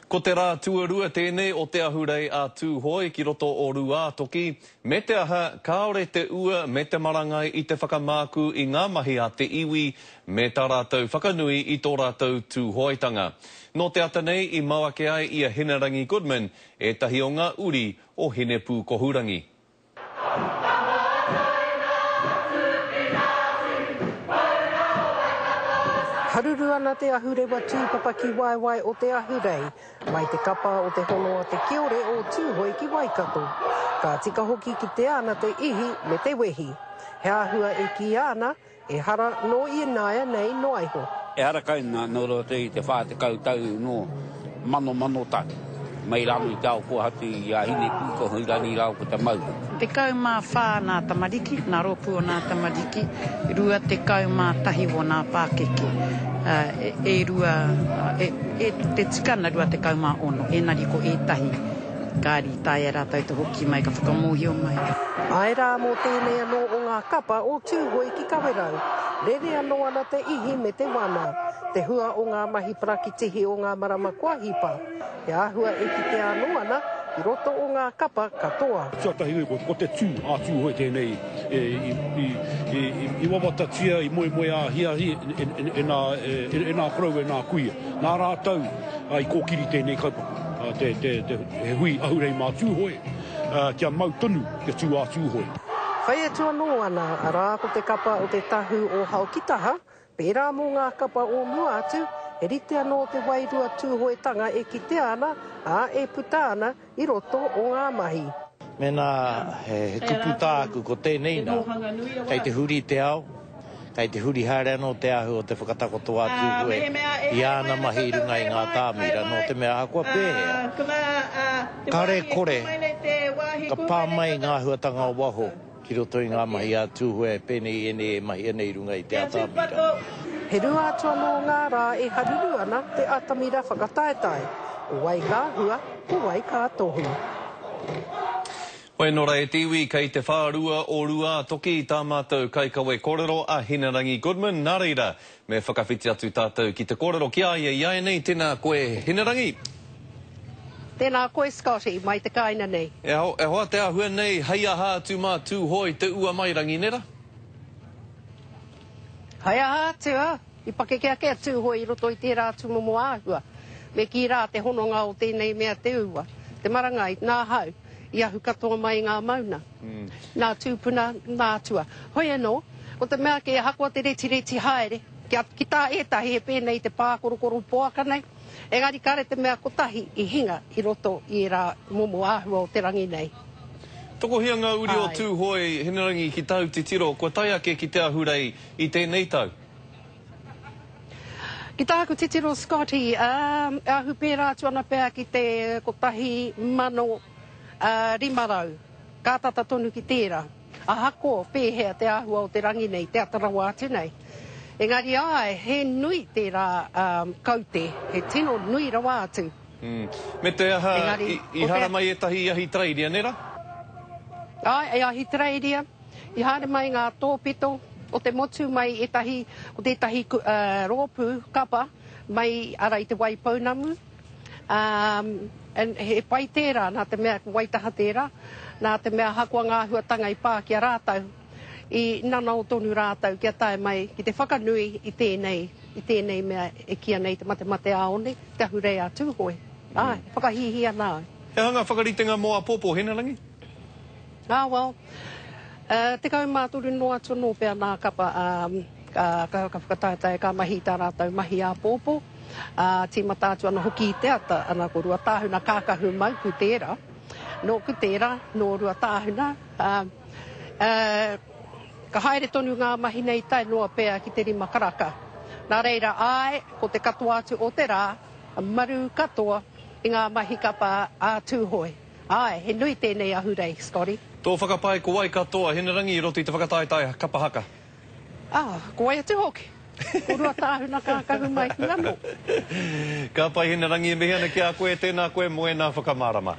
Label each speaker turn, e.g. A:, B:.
A: Ko te rā tuarua tēnei o te ahurei a Tūhoe ki roto o Rūātoki, me te aha, kāore te ua me te marangai i te whakamākū i ngā mahi a te iwi me tā rātou whakanui i tō rātou Tūhoetanga. Nō te ata nei i mau ake ai i a Hinerangi Goodman ētahi o ngā uri o Hinepūkohurangi.
B: Haruru ana te ahurewa tūpapa ki waewae o te ahurei, mai te kapa o te hono a te kiore o Tūhoe ki Waikato. Ka tika hoki kitea ana te ihi me te wehi. He āhua e kīia ana, Ehara nō ināianei noa iho.
C: Ehara kai nā, nō roto i te 40 tau nō manomano tau, mai rānō i te ao kōhatu i a Hinepūkohurangi rāua ko Te Mauru.
D: 14 nā tamariki, nā rōpū o nā tamariki, 21 o nā pākeke, e rua, e, te tika ana 26, ēnari ko ētahi. Kāri i taea rātou te hoki mai ka whakamōhio mai.
B: Āe rā mō tēnei anō o ngā kapa o Tūhoe ki Kawerau, rere anō ana te ihi me te wana, te hua o ngā mahi parakitihi o ngā marama kua hipa, he āhua e kitea anō ana ki roto o ngā kapa katoa.
E: Tuatahi ko te tū a Tūhoe tēnei i wawatatia, i moemoeāhiahi e nā koroua, e nā kuia. Nā rātou i kōkiri tēnei kaupapa, he hui ahurei mā Tūhoe, kia mau tonu te tū a Tūhoe.
B: Whai atu anō ana, arā ko te kapa o te Tahu o Haokitaha, pērā mō ngā kapa o mua atu, he rite anō te wairua Tūhoetanga e kitea ana, ā, e puta ana i roto o ngā mahi.
F: Mēnā he kupu tāku ko tēnei nā, kei te huri te ao, kei te huri haere anō te āhua o te whakatakoto a Tūhoe i āna mahi i runga i ngā tāmira, nō te mea ahakoa pēhea, kare kore ka pā mai ngā āhuatanga o waho. Ki roto i ngā mahi a Tūhoe pēnei i ēnei e mahia nei i runga i te atamira.
B: He rua atu anō ngā rā e haruru ana te atamira whakataetae. Ko wai ka hua, ko wai ka tohu.
A: Hoi anō rā e te iwi, kei te whārua o Rūātoki tā mātou kaikawe kōrero a Hinerangi Goodman, nā reira, me whakawhiti atu tātou ki te kōrero ki a ia iaianei, tēnā koe Hinerangi.
B: Tēnā koe Scotty, mai te kāina nei.
A: E hoa te āhua nei, hei aha atu mā Tūhoe te Uamairangi, nē rā?
B: Hei aha atu, ā, i pakeke ake a Tūhoe i roto i tērā tūmomo āhua. Me kī rā te hononga o tēnei mea te ua, te marangai, nā hau, i ahu katoa mai i ngā mauna, nā tūpuna, nā atua. Hoi anō, ko te mea kē ahakoa te retireti haere, kia, ki tā ētahi he pēnei te pākorokoro poaka nei, Engari kare te mea kotahi i hinga i roto i ērā momo āhua o te rangi nei.
A: Tokohia ngā uri o
B: Āe.
A: Tūhoe, Hinerangi, ki tāu titiro, kua tae ake ki te ahurei i tēnei tau?
B: Ki tāku titiro, Scotty, ā, e ahu pērā atu ana pea ki te 1500. Ka tata tonu ki tērā. Ahakoa pēhea te āhua o te rangi nei, te ata rawa atu nei. Engari āe, he nui tērā kaute, he tino nui rawa atu.
A: Me te aha,
B: Engari,
A: i, i
B: ko te.
A: haramai ētahi i Ahitereiria, nē rā?
B: Āe, i Ahitereiria, i haere mai ngā tōpito o te motu mai ētahi, ko tētahi rōpū kapa mai ara i Te Waipounamu. Um, and he pai tērā, nā te mea ko Waitaha tērā, nā te mea ahakoa ngā āhuatanga i pā ki a rātou, i nanao tonu rātou kia tae mai ki te whakanui i tēnei, i tēnei mea e kīia nei te matemate-ā-one, te ahurei a Tūhoe. Āe, e whakahīhī ana au.
A: He aha ngā whakaritenga mō āpōpō, Hinerangi?
B: Ah, well, 13 noa atu anō pea nā kapa, ka, ka, ka whakataetae, ka mahi i tā rātou mahi āpōpō. Ā, tīmata atu ana hoki i te ata, ana ko Ruatāhuna kākahu mauku tērā. Nōku tērā, nō Ruatāhuna, ā, ā, ka haere tonu ngā mahi nei tae noa pea ki te rima karaka. Nā reira, āe, ko te katoa atu o te rā, maru katoa i ngā mahi kapa a Tūhoe. Āe, he nui tēnei ahurei, Scotty.
A: Tō whakapae ko wai katoa, Hinerangi, i roto i te whakataetae kapa haka?
B: Ā, ko wai atu hoki? Ko Ruatāhuna kākahu mai ki anō.
A: Ka pai Hinerangi, e mihi ana ki a koe, tēnā koe mō ēnā whakamārama.